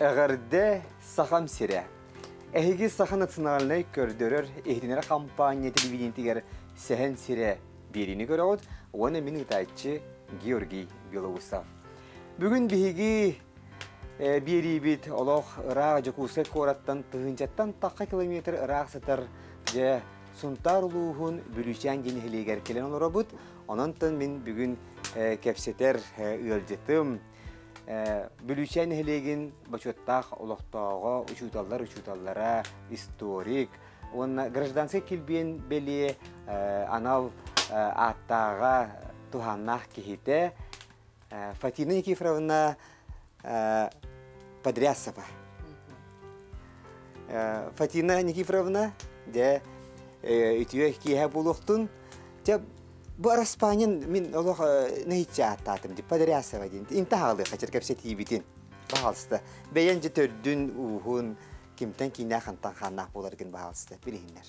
Эҕэрдэ Сахам сирэ! Эһиги Саха национальнай көрдөрөр иһитиннэрэр хампаанньа телевидениетигэр Сэһэн сирэ биэриини көрөҕүт уонна мин ыытааччы Георгий Белоусов. Бүгүн биһиги биэриибит олох ыраах Дьокуускай куораттан тыһыынчаттан тахха километр ыраах сытар дьэ Сунтаар улууһун Бүлүүчээн диэн нэһилиэгэр кэлэн олоробут. Онон мин бүгүн кэпсэтэр ыалдьытым Бүлүүчээн нэһилиэгин бочуоттаах олохтооҕо, учууталлар учууталлара, историк уонна гражданскай килбиэн бэлиэ анал ааттааҕа туһааннаах киһитэ Фатина Никифоровна Подрясова. Фатина Никифоровна, дьэ, үтүө киэһэ буолуохтун. Дьэ, бу Араспаанньан мин олох нэһииччэ ааттаатым дии, Подрясова диэн. Инта хаалыахха чэр кэпсэтиибитин. Баһаалыста. Бэйэн дьэ төрдүн, ууһун, кимтэн киинээх хантан хааннаах буоларгын баһаалыста билиһиннэр.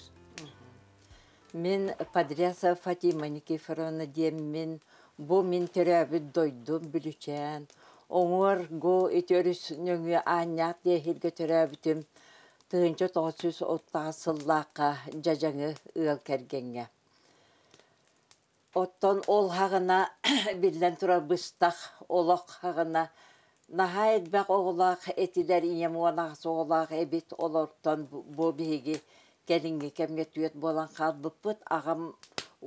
Мин Подрясова Фатима Никифоровна диэммин, бу мин төрөөбүт дойдум Бүлүчээн. Оҥуор го ити өрүс нөҥүө Аанньаах диэһиргэ төрөөбүтүм 1938 сыллаахха Дьадьаҥы ыал кэргэҥҥэ. Оттон ол хаҕына биллэн турар быстах олох хаҕына наһаа элбэх оҕолоох этилэр ийэм 18 оҕолоох эбит олортон бу биһиги кэлиҥҥи кэмҥэ түөрт буолан хаалбыппыт аҕам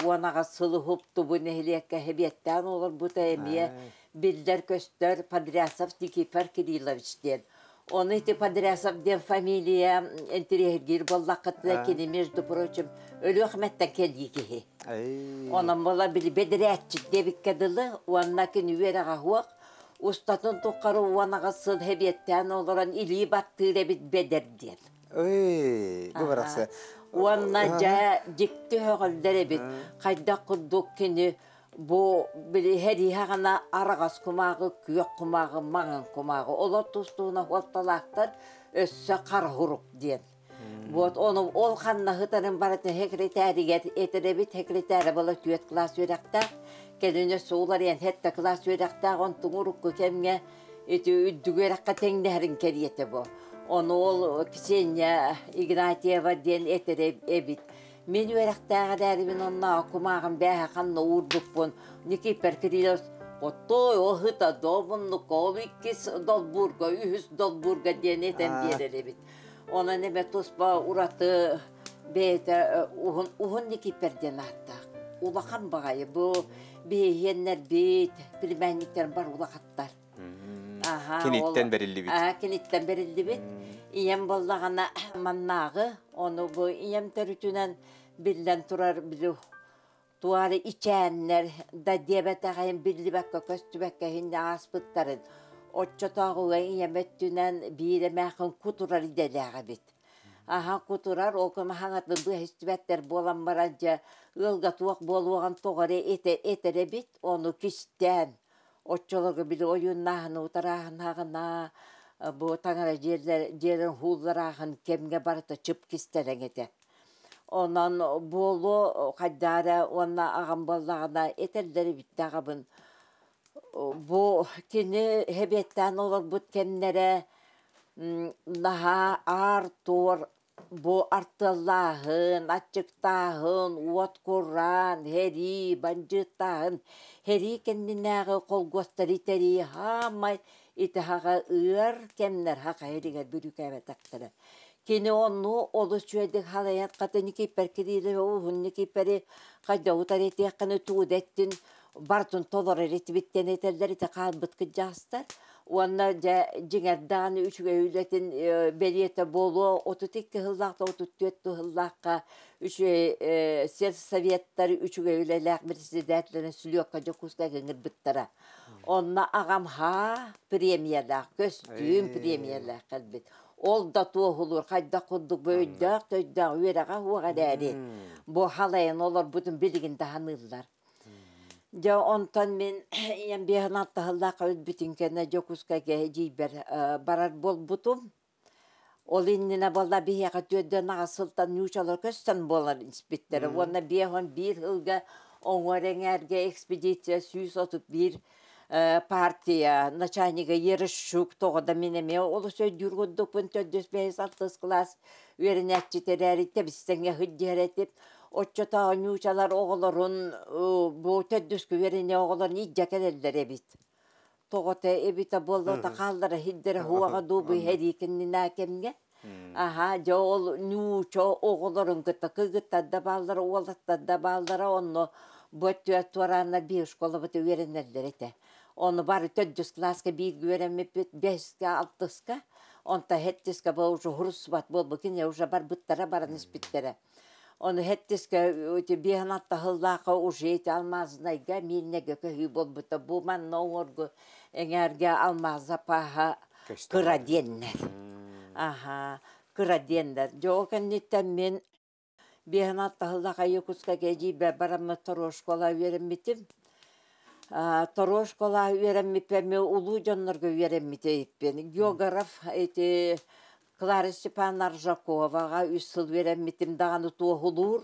18 сыл уһуктубу нэһилиэккэ сэбиэттээн олорбута эмиэ биллэр-көстөр Подрясов Никифор Кириллович диэн Ону ити Подрясов диэн фамилия интириэһиргиир буоллаххытына кини между прочим Өлүөхүмэттэн кэлии киһи. Онон буола били бэдэрээччит диэбиккэ дылы уонна кини үөрэҕэ суох устатын тухары 18 сыл хэбиэттээн олорон илии баттыыр эбит бэдэр диэн. Ой, бу барахса. Уонна дьэ дьикти өһөҕөллөр эбит. Хайдах курдук кини Бу били һэрииһэҕинэ араҕас кумааҕы, күөх кумааҕы, маҥан кумааҕы олор тус-туһунан суолталаахтар өссө хара хурук диэн. Вот ону ол ханна сытарын барытын секретаригэр этэрэбит секретаря была түөрт кылаас үөрэхтээх кэлин өссө уларыйан сэттэ кылаас үөрэхтээх онтуҥ урукку кэмҥэ ити үрдүк үөрэххэ тэҥнэһэрин кэриэтэ бу. Ону ол Ксения Игнатьева диэн этэрэ эбит. Мин үөрэхтээх эрээрибин онно кумааҕым бээһэ ханна уурбуппун Никифор Кириллович отой оһыта добуннук ол иккис долбуурга үһүс долбуурга диэн этэн биэрэр эбит. Онон эмэ туспа ураты бэйэтэ уһун уһун Никифор диэн ааттаах. Улахан баҕайы бу биһиэннэрбит племянниктэр бар улахаттар. Киниттэн бэриллибит. Киниттэн бэриллибит. Ийэм буоллаҕына маннааҕы, ону бу ийэм төрүтүнэн биллэн турар били туары ичээннэр да диэбэтэҕин биллибэккэ көстүбэккэ иһиннэ ааспыттарын оччотооҕуга ийэм өттүнэн биир эмээхин кутурар идэлээх эбит. Аһа кутурар ол кымаһаҥатын быһа истибэттэр буолан баран дьэ ыалга туох буолуоҕун тоҕо эрэ этэр эбит ону кистээн Оччолорго били ойууннааһыны утарааһынааҕына бу таҥара дьиэлэрин һуулларааһын кэмҥэ барыта чып кистэлэҥ этэ. Онон буолуо хайдаа эрэ уонна аҕам буоллаҕына этэллэр эбит да аҕабын бу кини сэбиэттээн олорбут кэмнэрэ наһаа аар-туор Бу артыаллааһын, аччыктааһын, уот кураан, сэрии, бандьыыттааһын, сэрии кэннинээҕи холкуостары тэрийии саамай ити-аһаҕа ыар кэмнэр саха сиригэр бүрүүкээбэтэхтэрэ. Кини онну олус үчүгэйдик салайан хата Никииппэр Кириллович уһун Никииппэри хайдах утары этиэххинэ тугу да эттин барытын толорор этибиттэн этэллэр ити хаалбыт кырдьаҕастар уонна дьэ дьиҥэр даҕаны үчүгэй үлэтин бэлиэтэ буолуо 32 сыллаахта 34 сыллаахха үчүгэй сельсоветтар үчүгэй үлэлээх председателлэрин сүлүөккэ Дьокуускайга ыҥырбыттара онно аҕам хаа премиялаах көстүүм премиялаах кэлбит ол да туоһулуур хайдах курдук бу өйдөөх төйдөөх үөрэҕэ суох эрээри бу халайан олорбутун билигин да саныыллар Дьэ онтон мин ийэм биэһин алтаһыллаах өлбүтүн кэннэ Дьокуускайга эдьиийбэр барар буолбутум. Ол иннинэ буолла биһиэхэ түөрдэн аҕыс сылтан нуучалар көстөн буолан испиттэрэ уонна 51 сылга оҥор эҥээргэ экспедиция 131 Партия начальнига Ерышчук тоҕо да мин эмиэ олус өйдүүр курдукпун төрдүс бэһис алтыс кылаас үөрэнээччитэ эрээри тэбистэҥҥэ сылдьыһар этим. Оччотооҕу ньуучалар оҕолорун бу төрдүскэ үөрэнэ оҕолорун илдьэ кэлэллэр эбит. Тоҕото эбитэ буолла хааллара сирдэрэ уоҕа дуу бу сэрии кэннинээ кэмҥэ. Аһаа, дьэ ол ньууча оҕолорун кытта кыргыттар да бааллара, уолаттар да бааллара онно бу өттүгэр туорааннар биир школабыт үөрэнэллэр этэ. Ону бары төрдүс кылааска бииргэ үөрэммиппит, бэһискэ, алтыска, онтон сэттискэ бу уже хрустубат буолбут, кинилэр уже барбыттара, баран испиттэрэ. Ону сэттискэ ити биэһин алта сыллаахха уже ити Алмазнайга, Миирнэгэ көһүү буолбута. Бу манна оҥоргу эҥээргэ алмаас запаһа кыра диэннэр. Аха, кыра диэннэр. Дьэ ол кэнниттэн мин биэһин алта сыллаах Якутскайга эдьиийбэр бараммыт второй школа үөрэммитим. Второй школа үөрэммиппэр мен улуу дьоннорго үөрэммитим. Географ ити Клара Степановна Аржаковаҕа үс сыл үөрэммитим даҕаны туоһулуур.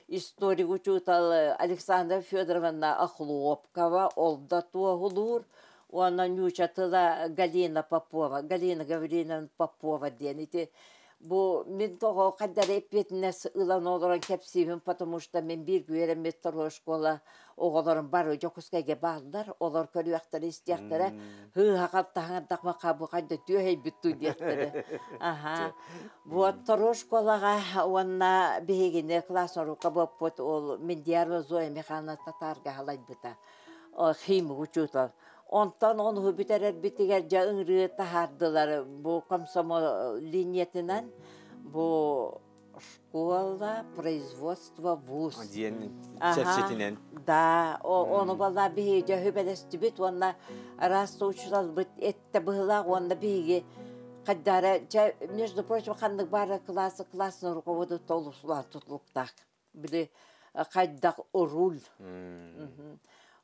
Историк учуутал Александра Федоровна Охлопкова ол да туоһулуур. Уонна нуучча тыла Галина Попова, Галина Гавриловна Попова диэн ити бу мин тоҕо хайдах эрэ эппиэтинэс ылан олорон кэпсиибин, потому что мин бииргэ үөрэммит второй школа оҕолорум бары Дьокуускайга бааллар, олор көрүөхтэрэ, истиэхтэрэ, һыыһа халтаһаҥардахма бу хайда түөһэйбит дуу диэхтэрэ. Аха. Вот второй школаҕа уонна биһигини класс руководпут ол Миндиярова Зоя Михайловна татаарга халайбыта. Химик учуутал. Онтон ону бүтэрэрбитигэр дьэ ыҥырыы таһаардылар бу комсомол линиятынан бу школа производство вуз диэн чэрчитинэн да ону балла биһиги дьөһүбэлэстибит уонна араас учууталбыт эттэ быһылаах уонна биһиги хайдара дьэ между прочим ханнык баара класс классный руководитель олус тутулуктаах били хайдах руль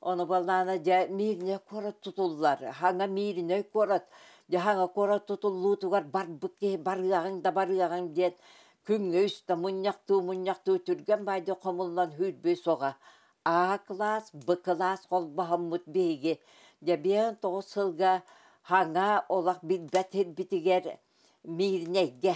ону баллаана дьэ мииринэй куорат тутуллар хаҥа мииринэй куорат дьэ хаҥа куорат тутуллуутугар барбыт киһи барыаҕыҥ да барыаҕыҥ диэн күҥҥэ үстэ мунньахтыы мунньахтыы түргэн баайда хомуллан сүүрбү соҕа А класс Б класс холбоһоммут биһиги дьэ биэн тоҕус сылга хаҥа олох билбэт сирбитигэр Мииринэйгэ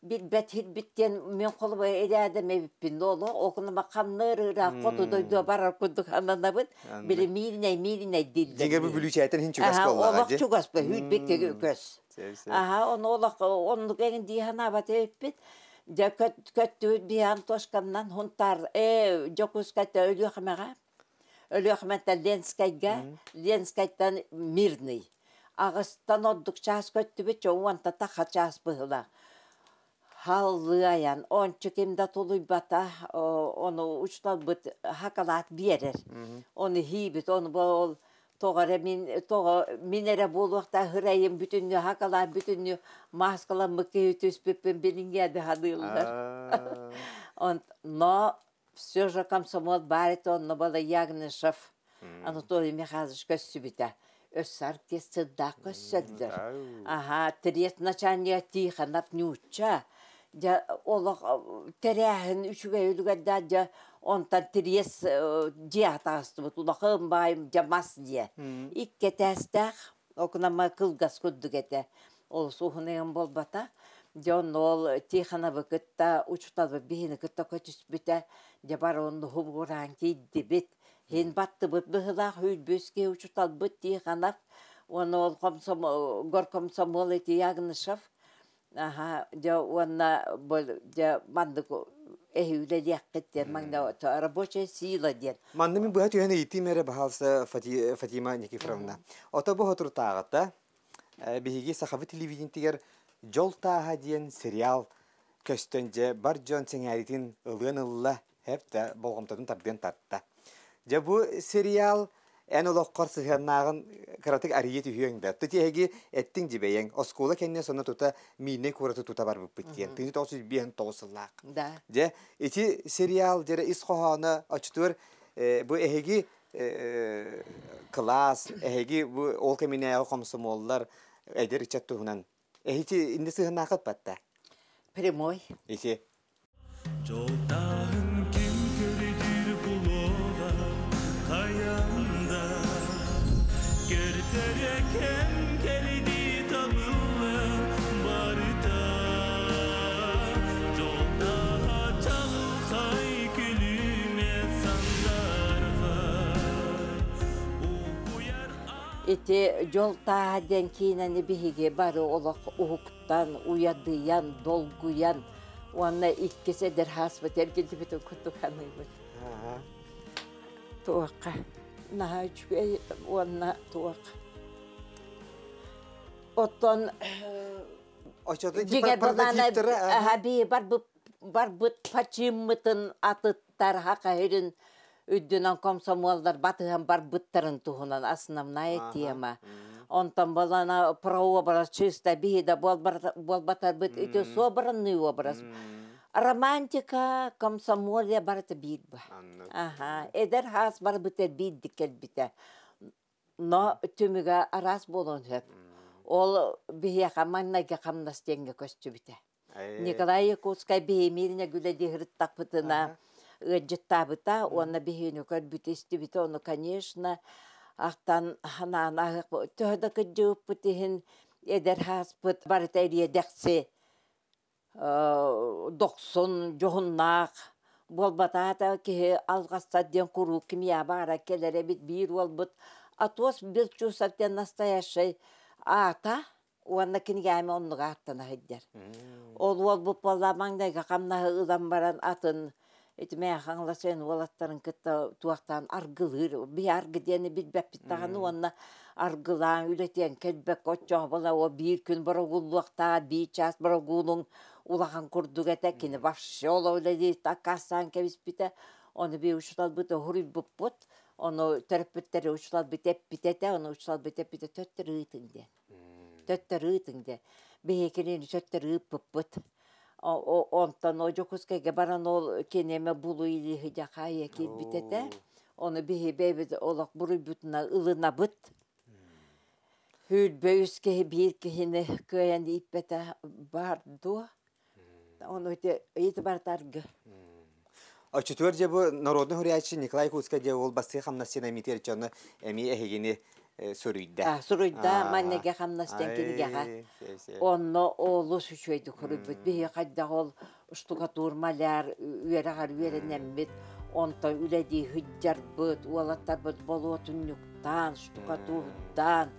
билбэт сирбиттэн мин холобур ирээдэм эбиппин олох окунама ханна ыраах хоту дойдуга барар курдук сананабын били мииринэй мииринэй дииллэр Дьиҥэ бу бүлүүчээтэн иһин чугас буоллаҕа олох чугас бу үүрбүт көс аха ону олох оннук эҥин дии санаабат эбиппит дьэ көттүбүт биһиэн Тошканнан Хунтаар Дьокуускайта Өлүөхүмэҕэ Өлүөхүмэттэн Ленскэйгэ Ленскэйтэн Мирный аҕыстан ордук чаас көттүбүт чэ уонта таха чаас быһыылаах халлыайан ончу ким да тулуйбата ону учууталбыт хакалаат биэрэр ону иһиибит ону ол тоҕо эрэ мин тоҕо мин эрэ буолуохтаах ырайым бүтүннүү хакалаат бүтүннүү мааскаламмыт киһи түспүппүн билиҥҥэ саныыллар но все же комсомол баар этэ онно была Ягнышев Анатолий Михайлович көрсүбүтэ. Өссө оркестрдаах көрсөллөр. Аха, трест начальнига Тихонов нуучча. Дьэ, олох тэрээһин үчүгэй үлүгэрдээх дьэ онтон трест дьиэ атаҕастыбыт улахан баайым дьэ мас дьиэ. Икки этээстээх, окунама кылгас курдук этэ. Олус уһун ыйым буолбата. Дьэ онно ол Тихоновы кытта учууталбыт биһини кытта көтүспүтэ. Дьэ бары онно хубугураан киирдибит. Һин баттыбыт быһыылаах үүрбүс киһи учууталбыт Тихонов уонна ол комсомол горкомсомол ити Ягнышев аха дьэ уонна дьэ маннык эһи үлэлиэххит диэн маҥна рабочая сила диэн. Манна мин быһа түһэн ыйытыым эрэ баһаалыста Фатима Никифоровна. Ото бу хотуртааҕыта Биһиги сахабыт телевидениетигэр «Дьол тааһа» диэн сериал көстөн дьэ бар дьон сэҥээриитин ылыан ылла, һэп да болҕомтотун тардыан тарта. Дьэ бу сериал эн олоххор сыһыаннааҕын кыратык арыйа түһүөҥ да. Тут эһиги эттиҥ дьибэйэҥ, оскуола кэннэ сонно тута Мииннэй куораты тута барбыппыт диэн. 1959 сыллаах. Да. Дьэ ити сериал дьэ ис хоһооно оччотугар бу эһиги кылаас, эһиги бу ол кэминээҕи хомсомуоллар эдэр ыччат туһунан эһити инни сыһыннаахыт батта? Прямой. Ити. Жолтааһын ким көрүдүүр булуоҕа хайанда. Кэм кэрдии табыллан барыта Дьолтоһо чаҕылхай күлүмэ сандарҕай Укуйар Ити дьол тааһа диэн киинэни биһиги бары олох уһуктан, уйадыйан, долгуйан уонна иккис эдэр хааспыт эргиллибитин курдук саныыбыт. Туохха наһаа үчүгэй уонна туох Оттон дьиҥэр былаана барбыт барбыт пачыыммытын атыттар хахаһырын үрдүнэн комсомоллар батыһан барбыттарын туһунан основная тема. Онтон балана прообраз чисто биһи да буолбатарбыт ити собранный образ. Романтика, комсомолия барыта биир ба. Аха, эдэр хаас барбыта биирдик кэлбитэ. Но түмүгэ араас буолуон сөп. Ол биһиэхэ маннайга хамнас диэҥҥэ көстүбүтэ. Николай Якутскай биһимииринэ күлэдиһырыттахпытына ыалдьыттаабыта уонна биһиини көрбүтэ истибитэ ону конечно ахтан ханаан төһө да кырдьыбыппыт иһин эдэр хааспыт барыта эриэдэхси дохсун, дьоһуннаах буолбатаата киһи алҕастар диэн куруук кимиэхэ баара кэлэр эбит биир уолбут Атос Белчусов диэн настоящай аата уонна кинигээми оннук ааттана сылдьар. Ол уолбут буолла маҥнайгы хамнаһы ылан баран атын ити Мэхаҥласен уолаттарын кытта туохтаан аргылыыр биһи аргы диэни билбэппит даҕаны уонна аргылаан үлэтиэн кэлбэккэ оччоҕо була о биир күн борогууллуохтаах биир чаас борогуулуҥ улахан курдук этэ кини вообще ол үлэлии аккаастаан кэбиспитэ ону биир учууталбыт уһуруйбуппут ону төрөппүттэри учууталбыт эппит этэ ону учууталбыт эппитэ төттөрү ыытыҥ диэн төттөрү ыытыҥ диэн биһиги кинини төттөрү ыыппыппыт Онтон о Дьокуускайга баран ол киниэмэ булуй дьахаайа киирбит этэ. Ону биһи бэйэбит олох буруйбутуна ылынабыт. Сүүрбэ үс киһи биир киһини кыайан ииппэтэ бар дуо? Ону ити ити барытаргы. Оччотугар дьэ бу народный хуриаччы Николай Куцка дьэ ол бастыы хамнас эмитер дьону эми эһигини суруйда. Суруйда маннеге хамнас диэн кинигэҕэ. Онно олус үчүгэйдик суруйбут. Биһи хайдах ол штукатур маляр үөрэҕэр үөрэнэммит, онтон үлэлии сылдьарбыт, уолаттарбыт болуотунньуктаан, штукатурдаан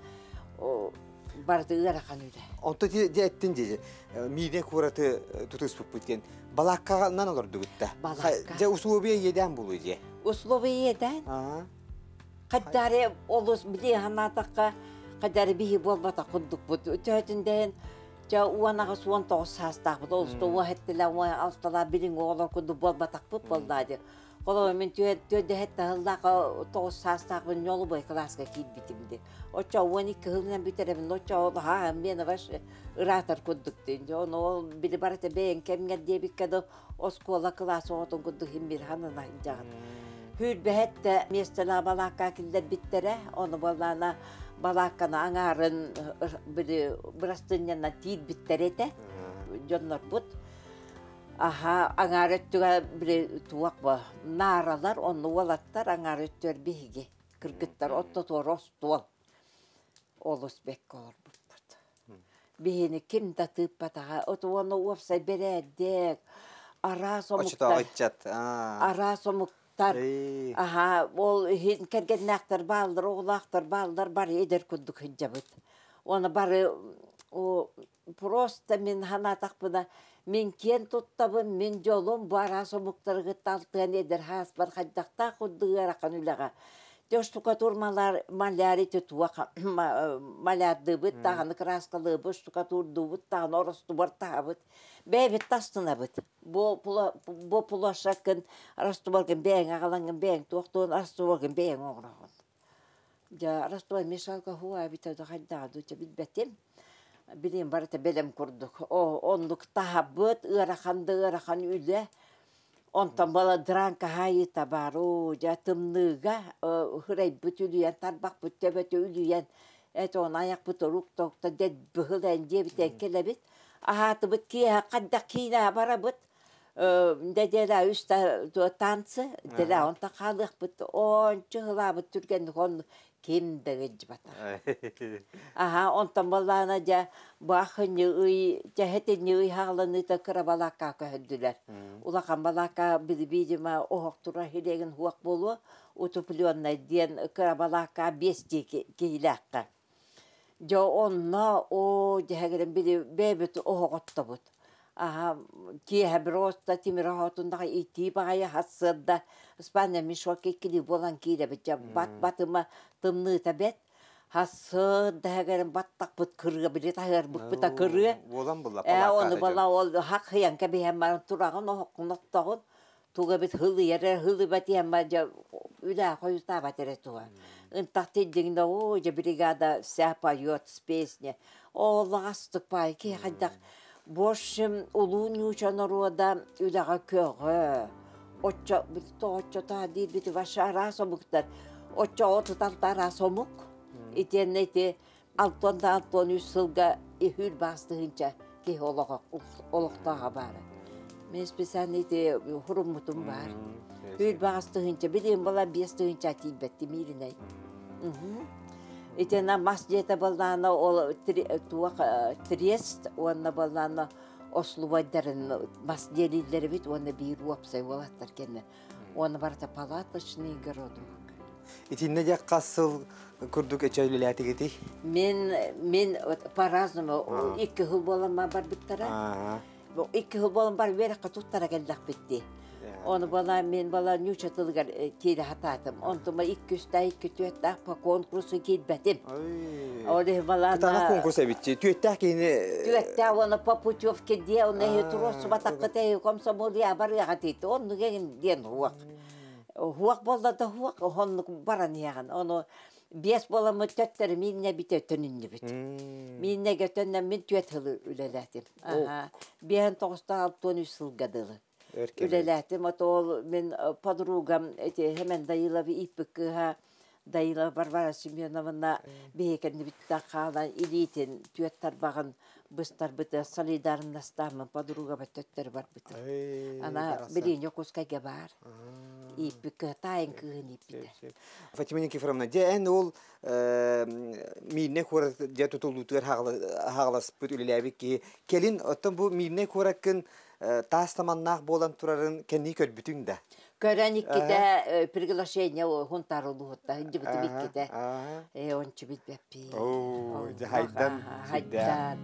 барыта ыарахан үлэ. Онто дьэ эттин дии миинэ куораты тутуспуппут диэн балааккаҕанан олордугут да. Балаакка. Дьэ условия иэдээн буолуо дии. Условия иэдээн? Хайдары олус били санаатахха хайдары биһи буолбатах курдукпут. Төһөтүн дэһин ча 18-19 саастаахпыт. Олус да уо хэттилэ, уо алталаа билиҥ оҕолор курдук буолбатахпыт буоллаа дии. Холобур мин түөрдэһэттэ сыллаах 9 саастаахпын ньолубой кылааска киирбитим дии. Оччо 12 сылынан бүтэрэбин, оччо ол haa миэнэ ваш ыраатар курдук дии. Ону ол били барыта бэйэҥ кэмҥэр диэбиккэ да оскуола кылаас оҕотун курдук иһин ханана сылдьаҕын. Сүүрбэһэттэ миэстэлээх балаакка киллэрбиттэрэ, ону буоллаана балаакканы аҥаарын били бырастыынньанан тиирбиттэр этэ дьоннорбут. Аха аҥаар өттүгэр били туох бу нааралар, онно уолаттар аҥаар өттүгэр биһиги кыргыттар оттотуор остуол олус бэккэ олорбуппут. Биһини ким да тыыппатаҕа. От уонна уопсай бэрээдэк, араас омуктар. Араас омуктар. Аха, ол иһин кэргэннээхтэр бааллар, оҕолоохтор бааллар, бары эдэр курдук сылдьабыт. Уонна бары просто мин санаатахпына, мин киэн туттабын, мин дьолум бу араас омуктары кытта алтыһан эдэр сааспар хайдахтаах курдук ыарахан үлэҕэ. Дьэ штукатур маляр ити туох малярдыыбыт даҕаны кырааскалыыбыт, штукатурдуубут даҕаны оростубар таһабыт. Бэйэбит тастынабыт. Бу бу площадкын растворгын бэйэҥ аҕалаҥҥын бэйэҥ туохтуун растворгын бэйэҥ оҥороҕун. Дьэ, Ростов мешалка хуа эбитэ да хайдаҕа дуу, билбэтим. Билигин барыта бэлэм курдук. О, оннук таһабыт, ыарахан да ыарахан үлэ. Онтон буола дранка хаайыыта баар. Оо, дьэ, тымныыга хырайбыт үлүйэн, тарбахпыт төбөтө үлүйэн, эт ону айахпыт урук-токто дэт быһыл эн диэбитэн кэлэбит. Аһаатыбыт киэһэ хайдах киинэҕэ барабыт. Неделя үс танцы, дэлэ онтон хаалыахпыт ончу ылаабыт түргэнник он ким да ыдьыбатах. Аха, онтон балаана дьэ баахынньы ый дьэһэтинньи ый хааланыыта кыра балаакка көһөрдүлэр. Улахан балаакка видимо оһохтура хилиэгин хуох буолуо утепленнай диэн кыра балаакка биэс киһилээххэ. Дьэ онно оо дьэһэгирэн били бэйэбит оһоҕоттобут. Аһа киэһэ просто тимир оһоотуннаҕа итии баҕайы сарсыарда Испания мешок иккилии буолан киирэбит дьэ бат батыма тымныыта бэт сарсыарда эһэгэрин баттахпыт кырыа били таһыарбыппыта кырыа Буолан булла ээ ону палаакката дьон. бала ол хахыйан кэбиһэн баран тураҕын оһоххун оттоҕун туга эбит хылыйар эрэ хылыба тиэмэ дьэ үлэ хойутаабат эрэ туһа. Ынтах тиддиҥнэ оо дьэ бригада вся поет с песни. Оо лаҕастык паай киһи хайдах в улуу ньууча норуода үлэҕэ көҕө. Оччо тоҕоччото диирбит ваша араас омуктар. Оччоҕо туталта араас омук. Итиэннэ ити Алтан да Антон үс сылга үһүр баастыһынча киһи олохтооҕо баара. Мен специально ити хуруммутум баар. Үр баастыһынча, билигин була 5 тыһынча тиийбэтти мииринэй. Итинэ мас дьиэтэ баллаана ол туох трест уонна баллаана ослубайдарын мас диэлииллэрибит уонна биир уопсай уолаттар кэннэ. Уонна барыта палаточный городок. Итиннэ дьэ хас сыл курдук эчэ үлэлээтигитий? Мин вот по-разному 2 жыл буолан барбыттара. 2 жыл буолан бар үөрэххэ туттара кэллэхпит Оны бала мен бала ньууча тылыгар киирэ хатаатым. Онтума икки үстээх, икки түөттээх по конкурсу киирбэтим. Ол бала Кытаанах конкурс эбитчи. Түөттээх киһини Түөттээх оны по путевке дие, оны туруорсубатаххыт комсомол барыаха тиит. Онну диэн хуак. Хуак болла да хуак, оннук баран иһэҕин. Ону биэс буоламмыт төттөрү мииннэ бите төнүннүбүт. Мииннэ төннөн мин 4 жыл үлэлээтим. Биэһэн тоҕустан 63 сылга дылы. Үлэлээтим. Ото мин подругам эти Хемен Даилова ииппит кыыһа Даила Варвара Семеновна биһикэннибитта хаалан илиитин түөт тарбаҕын быстарбыта солидарностааммын подруга төттөр барбытым. Ана билин Якутскайга бар. Ииппит кыһа таайын кыыһын ииппитэ. Фатима Никифоровна, дьэ эн ол Миирнэй куорат дьэ тутуллуутугар хаҕаласпыт үлэлээбит киһи кэлин оттон бу Миирнэй куораккын таас таманнаах буолан турарын кэннии көрбүтүҥ да? Көрөн иккитэ приглашение хунтар улуһутта хыдьыбытым иккитэ. Ончу билбэппи. Оо, дьэ хайдан. Хайдан.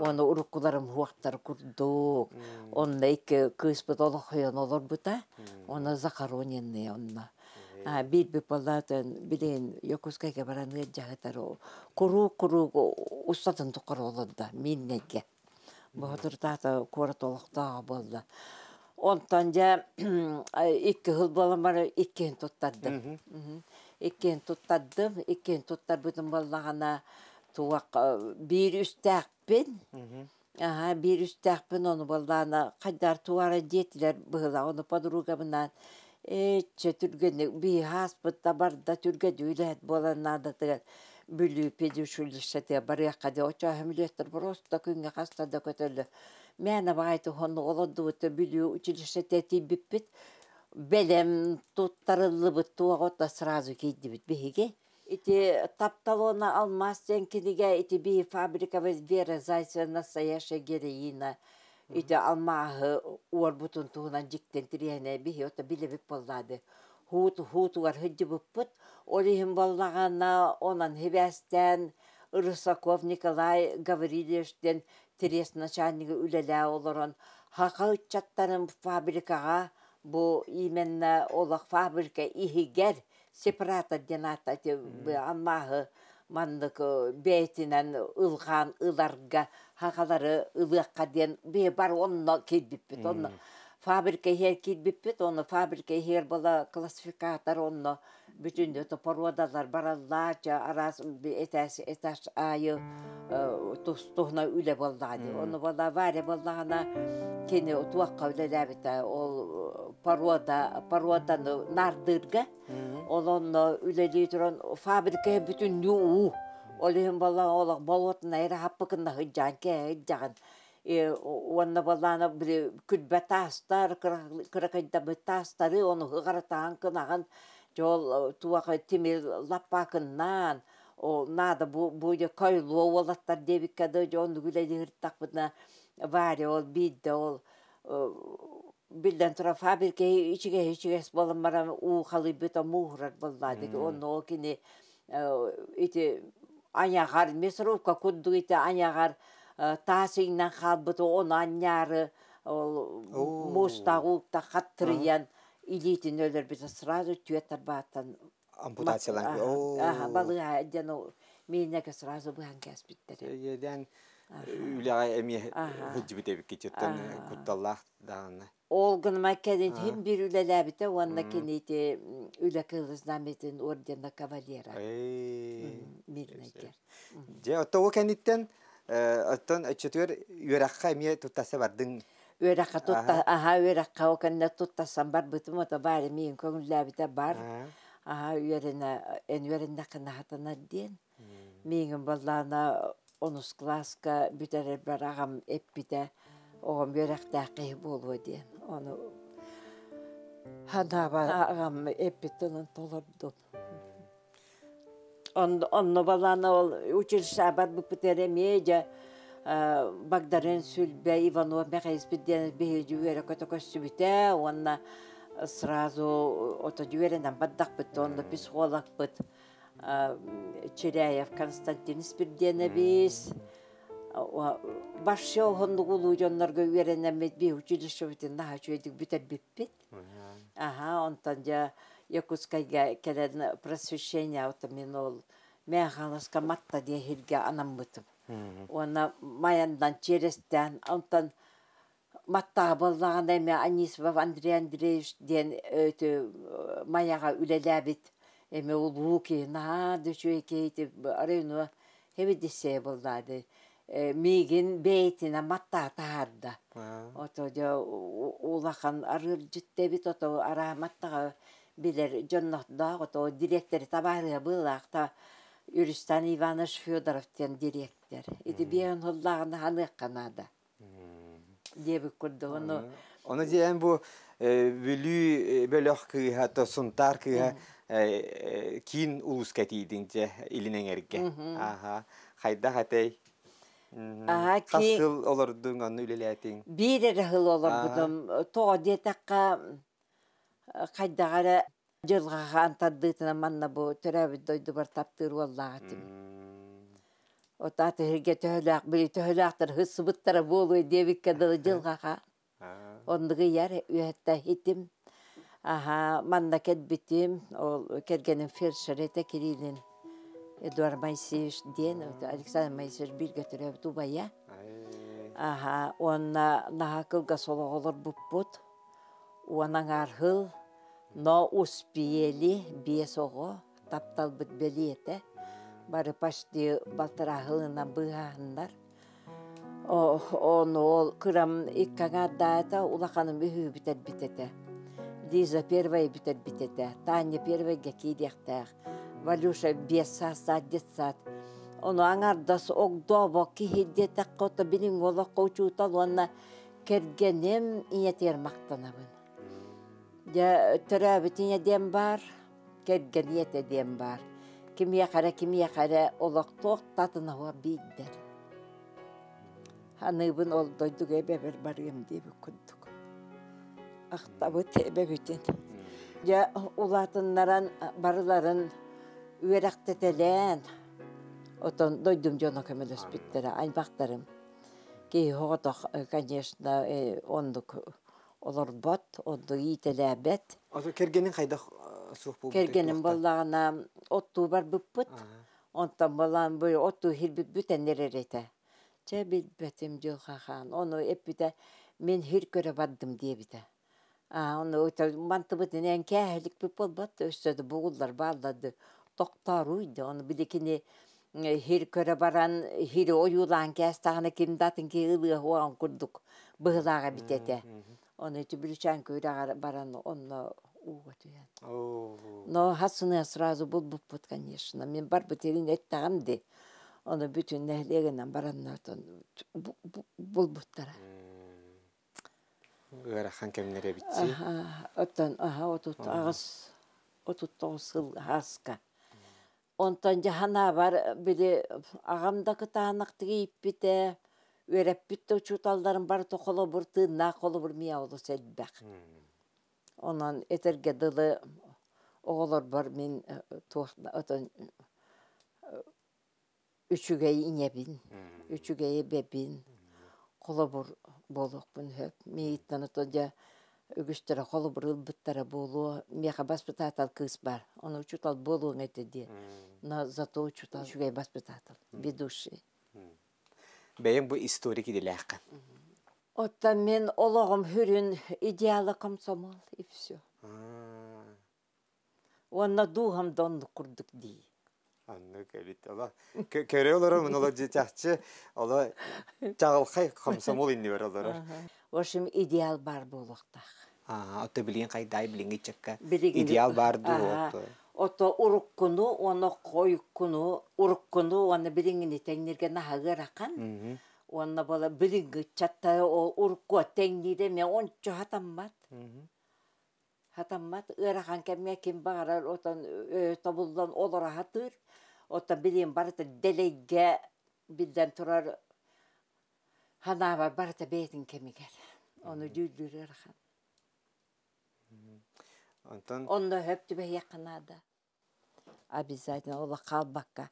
Оны уруккуларым хуактар курдук. Онно икки кыыспыт олохойон олорбута. Оны захороненный онно. Биир палатын билин Якутскайга баран ыаджаһытар куруук куруук устатын тухары олордо Миирнэйгэ. Боһотуртаата куорат олохтооҕо буолла. Онтон дьэ 2 жыл буолан бары иккиһин туттардым. Иккиһин туттардым. Иккиһин туттарбытым буоллаҕына туох биир үстээхпин. Аха, биир үстээхпин ону буоллаана хайдар туара диэтилэр быһыла ону подругабынаан эчче түргэнник бии хааспыт барда түргэн үлэһит буолан наадатыгар Бүлүү педучилищетыгар барыахха дии очо самолеттар просто күҥҥэ хаста да көтөллөр. Мээнэ баҕайты хонну олордубут Бүлүү училищете тиийбиппит бэлэм туттарыллыбыт туоҕа сразу киирдибит биһиги. Ити тапталона алмаас диэн кинигэ ити бии фабрика Вера Зайцева настоящая героина. Ити алмааһы уорбутун туһунан дьиктен тириэһинэ биһи ото билэбит буоллаады. Хуут хуутугар хыдьыбыппыт. Ол иһин боллаҕана онон хибээстээн Рысаков Николай Гаврильевич диэн трест начальнига үлэлээ олорон хака ыччаттарын фабрикаҕа бу именно олох фабрика иһигэр сепаратор диэн аата алмааһы маннык бэйэтинэн ылҕаан ыларга хахалары ылыахха диэн бии бар онно киирбиппит онно. Фабрика иһэр киирбиппит, онно фабрика иһэр была классификатор онно бүтүн это породалар бараллар, араас этаж этаж аайы тус-туһунан үлэ буоллаҕа дии. Онно буолла Варя буоллаҕына кини туохха үлэлээбитэ ол порода породаны наардыырга ол онно үлэлии туран фабрика бүтүннүү уу ол иһин буолла олох болуотунай эрэ хаппыкынна сылдьаан кээһэ уонна буоллаана били күлбэ таастар кыракыйдаммыт таастары ону ыҕаратаан кынаҕын дьэ ол туох тимир лаппаакыннаан ол наада бу бу дьэ койлуо уолаттар диэбиккэ да дьэ оннук үлэлиһиртахпытына Варя ол биирдэ ол биллэн турар фабрика ичигэс ичигэс буолан баран уу халыйбыта мууһурар буоллаадык онно ол кини ити айаҕар мясорубка курдук ити айаҕар таас иҥнэн хаалбыты ону анньаары ол муустаах уукта хаттырыйан илиитин өлөрбүтэ сразу түөрт арбааттан ампутациялаан балыыһа диэн миинэкэ сразу быһан кээспиттэрэ Иэдээн үлэҕэ эмиэ сылдьыбыт эбиккититтэн кутталлаах даҕаны. Ол гыныма кэлин син биир үлэлээбитэ уонна кини ити үлэ кыһыл знамятын ордена кавалера мирнэйгэр. Дьэ, оттон ол кэнниттэн оттон өччөтүгэр үөрэххэ эмиэ туттарса бардыҥ. Үөрэххэ тутта аһа үөрэххэ ол кэннэ туттарсан барбытым ото баар миин көҥүллээбитэ бар. Аһа үөрэнэ эн үөрэннэххинэ хатанар диэн. Миигин буоллаҕына онус кылааска бүтэрэрбэр аҕам эппитэ, оҕом үөрэхтээх киһи буолуо диэн. Ону санаабар аҕам эппит тылын толордум. Онно балаана ол училищеҕа барбыппыт эрэ эмиэ дьэ Багдарыын Сүлбэ Иванов Мэхэйиспит диэн биһиги үөрэ-көтө көрсүбүтэ уонна сразу ото үөрэнэн бардахпыт онно психологпыт Чиряев Константин Спирденович вообще уһуннук улуу дьоннорго үөрэнэммит биһи училищебытын наһаа үчүгэйдик бүтэрбиппит. Аха, онтон дьэ Якутскайга кэлэн просвещение мин ол Мэхаласка Матта диэн сиргэ анаммытым. Уонна Майандан чиэрэстээн онтон Маттаабыллаҕына эмиэ Анисимов Андрей Андреевич диэн өтө Майаҕа үлэлээбит эмиэ улуу киһи наһаа да үчүгэй киһи ити районо хэбидиссэйэ буоллаады миигин бэйэтинэн маттаа таһаарда ото дьэ улахан арыалдьыт эбит ото араа маттаҕа билэр дьоннордоох ото дириэктэри табаарыһа быылаах та Юристан Иванович Федоров диэн дириэктэр ити биэһин сыллааҕына ханыахха наада диэбит курдук ону Ону диэн бу Бүлүү бөлөх кыыһа, то Сунтаар кыыһа киин улууска тиийдиҥ дьэ илин эҥэргэ. Аха. Хайдах этэй? Аха Хас ки сыл олордуҥ, онно үлэлээтиҥ? биир эрэ сыл олорбутум. Тоҕо диэтэххэ, хайдах эрэ дьылҕа хаан тардыытынан манна бу төрөөбүт дойдубар таптыыр уоллаах этим. Отаат эһиги төһөлөөх били төһөлөөхтөр сыбыттара буолуо диэбиккэ дылы дьылҕаха оннук ыйар үөһэттэ итим аха манна кэлбитим ол кэргэним фельдшер этэ Кириллин Эдуард Моисеевич диэн Александр Моисеевич бииргэ төрөөбүт убайа аха уонна наһаа кылгас олох олорбуппут уон аҥаар сыл но успели биэс оҕо тапталбыт бэлиэтэ бары почти балтараа сылынан быыһаһыннар ону ол кырам икки аҥаардаата улаханым үһү бүтэрбит этэ Лиза первая бүтэрбит этэ Таня первыйга киириэхтээх Валюша биэс саастаах детсад ону аҥардас огдообо киһи диэтэххэ ото билиҥҥи олоххо учуутал уонна кэргэним ийэтигэр махтанабын дьэ төрөөбүт ийэ диэн баар кэргэн ийэтэ диэн баар. Кимиэхэ эрэ, кимиэхэ эрэ олохтоох татынаһа биирдэр. Аныыбын ол дойдуга эбэбэр барыам диэбит курдук. Ахтабыт эбэбитин. Дьэ улаатыннаран барыларын үөрэхтэтэлээн, отон дойдум дьоно көмөлөспүттэрэ, аймахтарым. Киһи оҕотох, конечно, оннук олорбот, онно иитэлээбэт. Ото кэргэниҥ хайдах суох буолбутай Кэргэним туохтан? буоллаҕына оттуу барбыппыт. Онтон балаан бу оттуу иһирбит бүтэн эрэр этэ. Чэ билбэтим дьылҕа хаан. Ону эппитэ Мин хир көрө бардым диэбитэ. Аа, ону мантыбытын кээһэликпит буолбат, өссө да бугуллар баалларды тохтооруй да, ону били кини хир көрө баран хири ойуулаан кээстэҕинэ ким да атын киһи ылыа уоҕун курдук быһылааҕа эбит этэ. Ону ити Бүлүчээн күрэҕэр баран онно ууга түһэн. Но хасыны сразу булбуппут, конечно. Мин барбыт ирин эттэҕим ди. Ону бүтүн нэһилиэгинэн бараннар булбуттара. Ыарахан кэмнэр эбитси. Оттон аха 38 39 сыл хааска. Онтон дьаһанаабар били аҕам да кытаанахтык ииппитэ, үөрэппит да учууталларым барыта холобур, тыыннаах холобур миэхэ олус элбэх. Онон этэргэ дылы оҕолорбор мин туох отон үчүгэй ийэбин, үчүгэй эбэбин, холобур буолуохпун сөп. Миигиттэн ото дьэ үгүстэрэ холобур ылбыттара буолуо. Миэхэ баспытаатал кыыс баар. Ону учуутал буолуоҥ этэ диэн. Но зато учуутал үчүгэй баспытаатал, ведущий. Бэйэҥ бу историк идэлээххин. Оттон мин олоҕум сүрүн идеала комсомол и все. Уонна дууһам да оннук курдук дии. Оннук эбит. Ола көрө олорор ола чахчы ола чаҕылхай комсомол иннибэр олорор. В общем, идеал бар буолуохтаах. Аа, ото билигин хайдай билиҥҥи ыччакка идеал бар дуу Ото уруккуну уонна хойуккуну, уруккуну уонна билиҥҥини тэҥниргэ наһаа ыарахан. Уонна буола билиҥҥи ыччаттары ол уруккуга тэҥниирэ эмиэ ончу хатаммат. Хатаммат ыарахан кэмҥэ ким баҕарар отон тобуллан олоро сатыыр. Оттон билигин барыта дэлэйгэ биллэн турар ханаабар барыта бэйэтин кэмигэр. Ону дьүүллүүр ыарахан. Онтон Онно сөп түбэһиэххэ наада. Обязательно олох хаалбакка.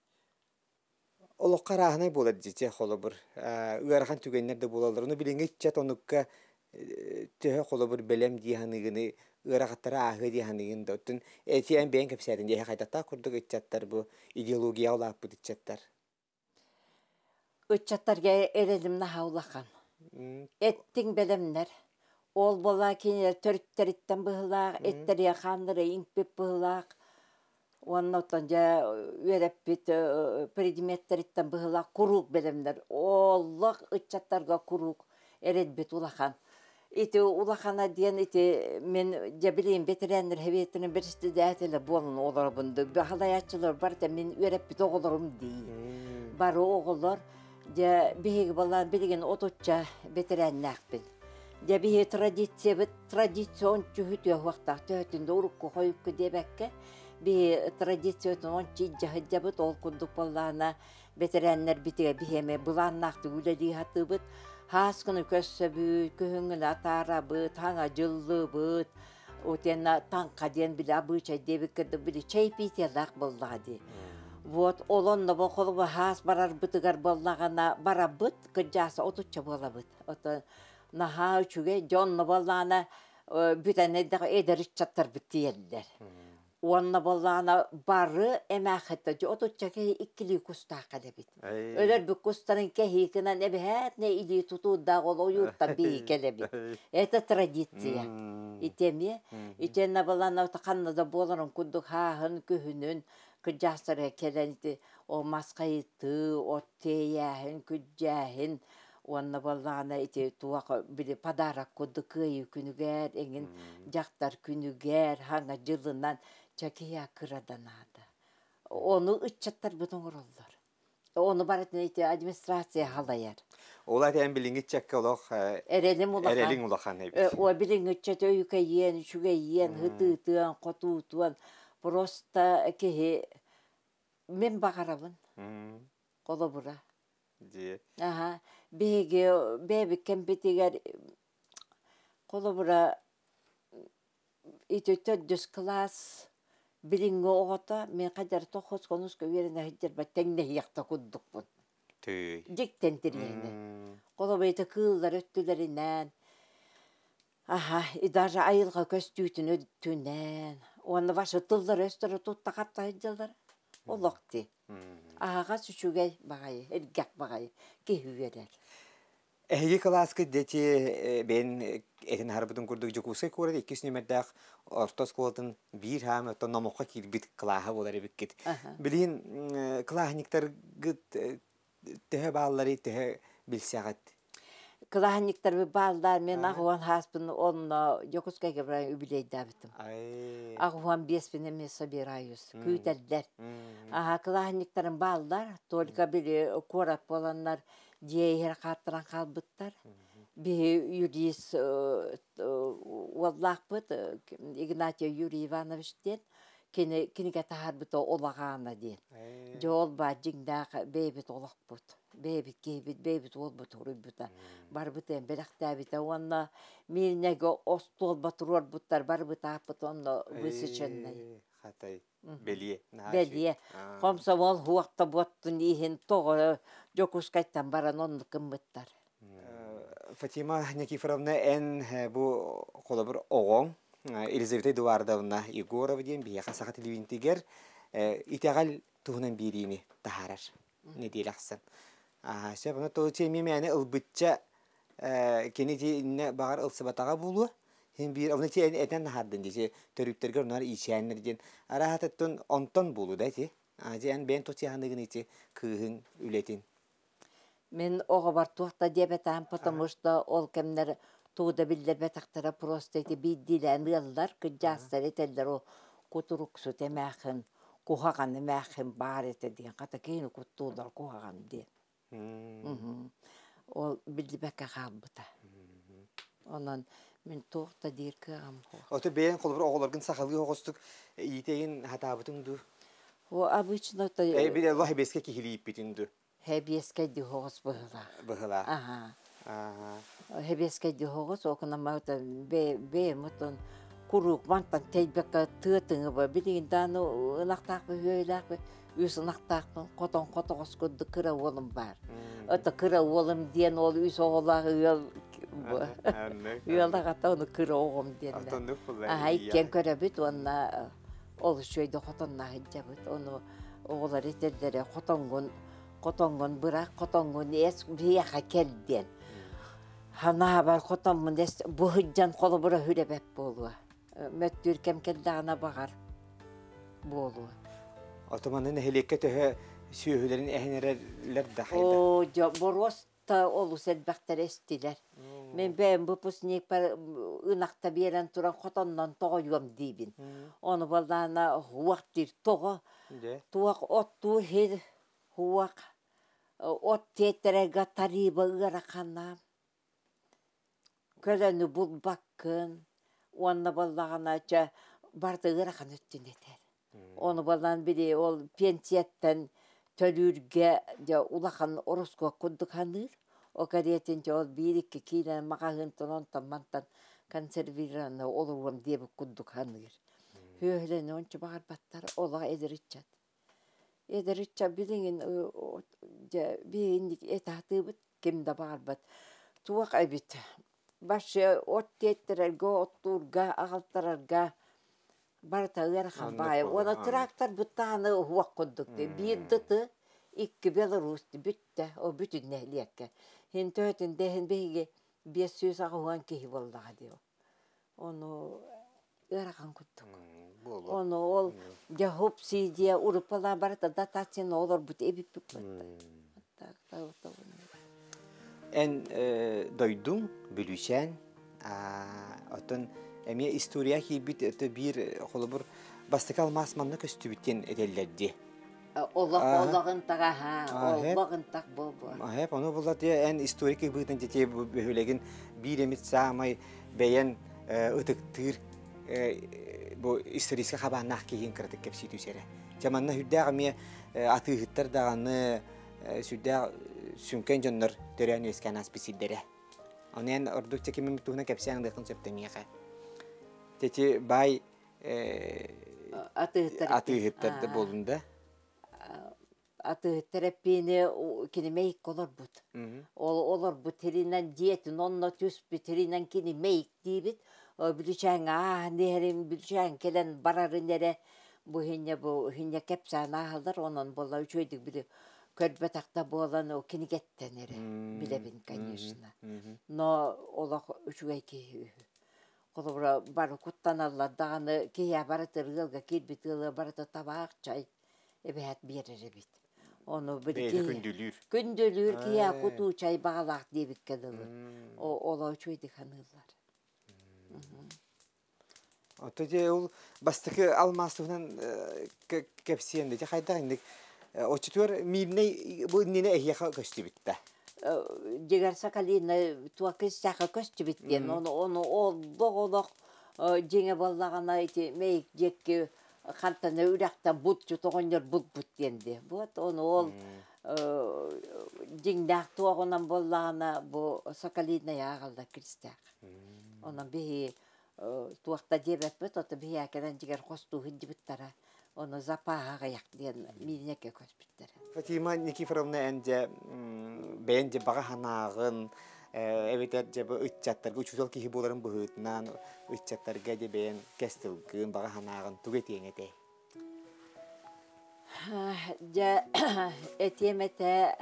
Олоххо арааһынай буолар дьиэ холобур ыарахан түгэннэр да буолаллар. Ону билиҥҥи ыччат онукка төһө холобур бэлэм дии саныыгыный, ыарахаттары ааһыа дии саныыгын да. Оттон эти эн бэйэҥ кэпсээтиҥ дии хайдахтаах курдук ыччаттар бу идеологияҕа улааппыт ыччаттар. Ыччаттарга эрэлим наһаа улахан. Эттиҥ бэлэмнэр. Ол буолаа кинилэр төрүттэриттэн быһыылаах, эттэриэ хааннара иҥпит быһыылаах. Уонна оттон дьэ үөрэппит предметтэриттэн быһыылаах куруук бэлэмнэр. Олох ыччаттарга куруук эрэлбит улахан. Ити улахана диэн ити мин дьэ билигин бэтэрээннэр сэбиэттэрин председателэ буолан олоробун да баһылайааччылар барыта мин үөрэппит оҕолорум дии. Бары оҕолор дьэ биһиги балаан билигин отучча бэтэрээннээхпин. Дьэ биһиги традициябыт традицион түһүтүө уохтаах төһөтүн да урукку хойукку диэбэккэ биһи традициятын ончу илдьэ сылдьабыт ол курдук буоллаҕына бэтэрээннэрбитигэр биһиэмэ былааннаахтык үлэлии сатыыбыт. Хааскыны көрсөбүт, күһүҥҥүнү атаарабыт, хаҥа дьыллыыбыт. Утенна таҥха диэн били абыычай диэбит курдук били чайпитиялаах буоллаҕа дии. Вот ол онно бу холобур хаас барарбытыгар буоллаҕына барабыт, кырдьааса отучча буолабыт. Ото наһаа үчүгэй дьонно буоллаҕына бүтэн эдэр ыччаттарбыт тиийэллэр. Уонна буоллаҕына бары эмээххиттэн дьэ отучча киһи иккилии кустаах кэлэбит. Өлөрбүт кустарын кэһиикинэн эбэһээтинэ илии тутуурдаах ол ойууртан биһиги кэлэбит. Это традиция. Ити эмиэ итиэннэ балана ханна да буоларын курдук хааһын күһүнүн кырдьаастара кэлэн ити о мас хайытыы, от тиэйээһин, күрдьээһин уонна буоллаҕына ити туох били подарок курдук кыайыы күнүгэр эҥин дьахтар күнүгэр хаҥа дьылынан чэкиһэ кыра да наада ону ыччаттарбыт оҥороллор ону барытын ити администрация халайар Ол эн билиҥҥи ыччакка олох эрэлим улахан эрэлиҥ улахан эбит. О билиҥҥи ыччат өйүкэйиэн үчүгэйиэн ытыытыан хотуутуон просто киһи мин баҕарабын холобура Дии. Аһа, биһиги бэйэбит кэмбитигэр холобура ити төрдүс кылаас билиҥҥи оҕото мин хайдары тоххос-хонуска үөрэнэ сылдьарбар тэҥнэһиэх да курдукпун. Тыый. Дьиктэн тириэһинэ. Холобура ити кыыллар өттүлэринэн аха, и даже айылҕа көстүүтүн өттүнэн уонна ваша тыллара-өстөрө тутта-хапта сылдьаллар. Олох дии. Аһаҕас үчүгэй баҕайы, эргэх баҕайы киһи үөрэр. Эһиги кылааскыт дети бэйэн этин аһарбытын курдук Дьокуускай куорат иккис нүмердээх орто оскуолатын биир хаам оттон номоххо киирбит кылааһа буолар эбиккит. Билигин кылааһынньыктаргыт төһө баалларый, төһө билсэҕит? Кылааһынньыктарбыт бааллар, мен аҕуһан хааспын онно Дьокуускайга баран үбүлүөйдээбитим. Аҕуһан биэспин эмиэ собираюсь, күүтэллэр. Аха кылааһынньыктарым бааллар, только били куорат буоланнар дьиэ иһэр хааттаран хаалбыттар. Биһи юрист уоллаахпыт Игнатий Юрий Иванович диэн кини кинигэ таһаарбыта Олаҕаана диэн. Дьэ ол баар дьиҥнээх бэйэбит олохпут, бэйэбит киһибит, бэйэбит уолбут уруйбута. Барыбытын бэлэхтээбитэ уонна Миирнэйгэ остуолба туруорбуттар барыбыт ааппыт онно высеченный. Хатай. Бэлиэ. Бэлиэ. Хомсомол хуохта буоттун иһин тоҕо Дьокуускайтан баран оннук гыммыттар. Фатима Никифоровна, эн бу холобур оҕоҥ Елизавета Эдуардовна Егорова диэн биһиэхэ саха телевидениетигэр итэҕэл туһунан биэриини таһаарар нэдиэлэ ахсын. Сөп, ону толучу эмиэ мээнэ ылбычча кини иннэ баҕар ылсыбатаҕа буолуо. Син биир ону ти этэн наһаардын дии төрүттэргэр онноор иичээннэр диэн араһатыттан онтон буолуу да ити. Дьэ эн бэйэн тутиаһаныгын ити кыыһын үлэтин. Мин оҕобор туох да диэбэтэҕим, потому что ол кэмнэр тугу да биллэрбэтэхтэрэ, просто ити биирдиилээн ыаллар, кырдьаастар этэллэр ол кутуруксут эмээхин, куһаҕан эмээхин баар этэ диэн, хата киһини куттууллар куһаҕан диэн. Ол биллибэккэ хаалбыта. Онон мин туох да диир кыаҕым суох. Ото бэйэҥ холобур оҕолоргун сахалыы оҕостук иитэйин хатаабытыҥ дуу? О, обычно то Э, били Аллах эбиэскэ киһилииппитин дуу? Хэбиэскэй дьоһоҕос быһылаах. Быһылаах. Аһаа. Хэбиэскэй дьоһоҕос окунамаата бэйэм отон куруук мантан тэйбэккэ тыа тыҥыба билигин дааны ынахтаахпын үөйлээхпин үс ынахтаахпын хотон хотоҕос курдук кыра уолум баар. Ото кыра уолум диэн ол үс оҕолоох ыал ыал аҕата ону кыра оҕом диэннэр. Аһа иккиэн көрөбүт уонна Ол үчүгэйдик хотонно сылдьабыт. Ону оҕолор этэллэрэ хотоҥҥун хотоҥҥун бырах, хотоҥҥун эс биһиэхэ кэл диэн. Ханаабар хотоммун эс бу сылдьан холобура хүрэбэт буолуо. Мөттүүр кэм кэллэҕинэ баҕар буолуо. Отоманы нэһилиэккэ төһө сүөһүлэрин эһэн эрэллэр да хайда? Оо, дьэ, боруос олус элбэхтэр эстилэр. Мин бэйэм выпускникпар ынахта биэрэн туран хотоннон тоҕойуом диибин. Ону буоллаҕына уох диир тоҕо туох оттуур сир уох от тиэттэрэргэ тарыыба ыарахана көлөнү булбаккын уонна буоллаҕына чэ барыта ыарахан өттүн этэр. Ону балан били ол пенсияттан төлүүргэ дьэ улахан ороскуот курдук саныыр. О кэриэтин дьэ ол биир-икки киилэ маҕаһыынтан онтон мантан консервированный олоруом диэбит курдук саныыр. Сүөһүлэни ончу баҕарбаттар, олох эдэр ыччат. Эдэр ыччат билигин дьэ биһиги этэ сатыыбыт, ким да баҕарбат. Туох эбит, вообще от тиэттэрэргэ, оттуурга, аҕалтарарга барыта ыарахан баайа. Уонна тракторбыт даҕаны уһуох курдук дии. Биир дыты, икки Беларусь бүттэ, ол бүтүн нэһилиэккэ. Иһин төһөтүн да иһин биһиги 580 киһи буоллаҕа дии. Ону ыарахан курдук. Ону ол дьэ субсидия уруппалаан барыта дотацияны олорбут эбиппит Эн дойдуҥ Бүлүүчээн, оттон эмиэ история киирбит өтө биир холобур бастакы алмаас манна көстүбүт диэн этэллэр дии. Олох олоҕун таҕаһа, олоҕун так буолбу. Аһеп, ону булла эн историк быытын тете бөһүлэгин биир эмит саамай бэйэн ытыктыыр бу историческай хабааннаах киһин кыратык кэпсии түсэрэ. Дьэ манна сүрдээх эмиэ атыыһыттар даҕаны сүрдээх сүҥкэн дьоннор төрөөн үөскээн ааспыт сирдэрэ. Ону эн ордук чэкимим туһунан кэпсээн ылыаххын сөптө миэхэ. Тети баай атыыһыттар атыыһыттар да буолун да. Атыыһыттар эппиини кинимэйик олорбут. Ол олорбут тиринэн диэтин онно түспүт тиринэн кинимэйик диибит. Бүлүчээҥҥэ ааһан иһэрин, бүлүчээн кэлэн барарын эрэ бу иһинньэ бу иһинньэ кэпсээн ааһаллар, онон буолла үчүгэйдик били. Көрбөтөх да буолан ол кинигэттэн эрэ билэбин, конечно. Но олох үчүгэй киһи үһү. Холобура, бары куттаналлар даҕаны киһи барыта ыалга киирбит ыала барыта табаах чай эбэһээт биэрэр эбит. Ону Бэйэтэ күндүлүүр. Күндүлүүр киһи кутуу чай баҕалаах диэбиккэ дылы. Олоо үчүгэйдик саныыллар. Ото дьэ ол бастакы алмаас туһунан кэпсиэн дэ хайдах инник оччотугар миирнэй бу иннинэ эһиэхэ көстүбүт да Дигэр Сахалина туох саха көстүбүт диэн ону ону олох олох дьиҥэ буоллаҕына ити мэйик диэки хантана үрэхтэн булчут оҕонньор булбут диэн дии вот ону ол дьиҥнээх туоҕунан буоллаҕына бу Сахалинная ааҕаллар киристээх онон биһи туох да диэбэппит ото биһиэкэнэн дьигэр хостуу сылдьыбыттара ону запааһа аҕыйах диэн миинэкэ көспүттэрэ Фатима Никифоровна эн дьэ бэйэн дьэ баҕа санааҕын эбэтэр дьэ бу ыччаттарга учуутал киһи буоларын быһыытынан ыччаттарга дьэ бэйэн кэс тылгын баҕа санааҕын тугу этиэҥ этэй Дьэ этиэм этэ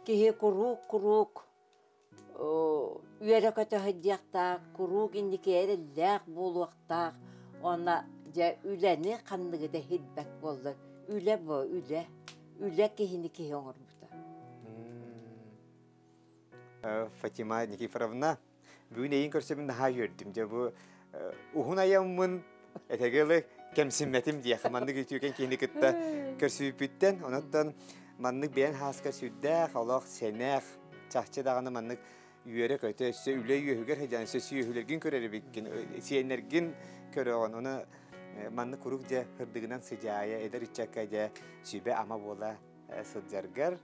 киһи куруук куруук үөрэ-көтө сылдьыахтаах, куруук инники эрэллээх буолуохтаах уонна дьэ үлэни ханныгы да иһирбэт буоллар үлэ бу үлэ үлэ киһини киһи оҥорбута. Фатима Никифоровна, бүгүн эйин көрсөбүн наһаа үөрдүм. Дьэ бу уһун айаммын этэгэлэ кэмсиммэтим диэхэ маннык үтүөкэн киһини кытта көрсүүпүттэн онуттан маннык бэйэн хааска сүрдээх олох сэнэх чахчы даҕаны маннык үөрэ-көтө өссө үлэ үөһүгэр сылдьан өссө сүөһүлэргин көрөр эбиккин сиэннэргин көрөҕүн ону маннык куруук дьэ сырдыгынан сыдьаайа эдэр ыччакка дьэ сүбэ-ама буола сылдьаргар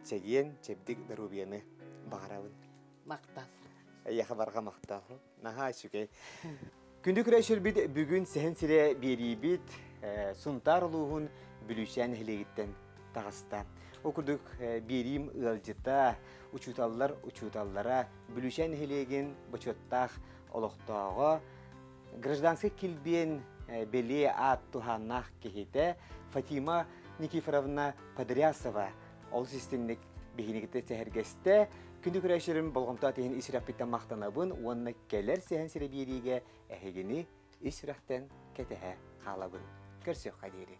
чэгиэн чэбдик доруобуйаны баҕарабын махтал эйиэхэ барҕа махтал Наһаа үчүгэй. Күндү күрэширбит бүгүн Сэһэн сирэ биэриибит Сунтаар улууһун Бүлүүчээн нэһилиэгиттэн таҕыста. Ол курдук биэриим ыалдьыта, учууталлар учууталлара, Бүлүүчээн нэһилиэгин бочуоттаах олохтооҕо, гражданскай килбиэн бэлиэ аат туһааннаах киһитэ Фатима Никифоровна Подрясова олус истинник биһиникитэ сэһэргэстэ. Күндү көрөөччүлэрим болҕомто иһин ис сүрэхпиттэн махтанабын уонна кэлэр сэһэн сирэ биэриигэ эһигини ис сүрэхтэн кэтэһэ хаалабын. Көрсүөххэ диэри.